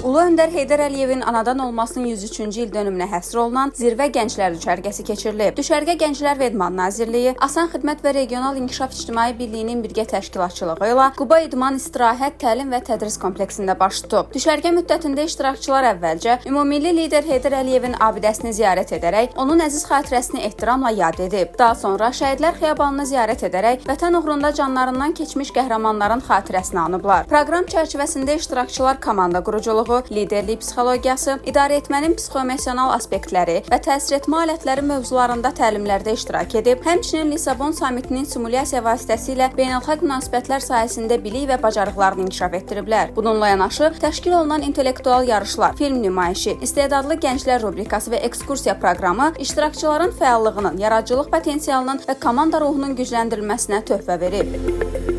Ulu Öndər Heydər Əliyevin anadan olmasının 103-cü il dönümünə həsr olunan Zirvə Gənclər Düşərgəsi keçirilib. Düşərgə Gənclər və İdman Nazirliyi, Asan Xidmət və Regional İnkişaf İctimai Birliyinin birgə təşkilatçılığı ilə Quba İdman İstirahət, Təlim və Tədris kompleksində baş tutub. Düşərgə müddətində iştirakçılar əvvəlcə ümummilli lider Heydər Əliyevin abidəsini ziyarət edərək onun əziz xatirəsini ehtiramla yad edib. Daha sonra Şəhidlər Xiyabanını ziyarət edərək vətən uğrunda canlarından keçmiş qəhrəmanların xatirəsini anıblar. Proqram çərçivəsində iştirakçılar komanda quruculuğu, liderlik psixologiyası, idarəetmənin psixoemosional aspektləri və təsir etmə alətləri mövzularında təlimlərdə iştirak edib, həmçinin Lissabon samitinin simulyasiya vasitəsilə beynəlxalq münasibətlər sahəsində bilik və bacarıqlarını inkişaf etdiriblər. Bununla yanaşı, təşkil olunan intellektual yarışlar, film nümayişi, istedadlı gənclər rubrikası və ekskursiya proqramı iştirakçıların fəallığının, yaradıcılıq potensialının və komanda ruhunun gücləndirilməsinə töhfə verib.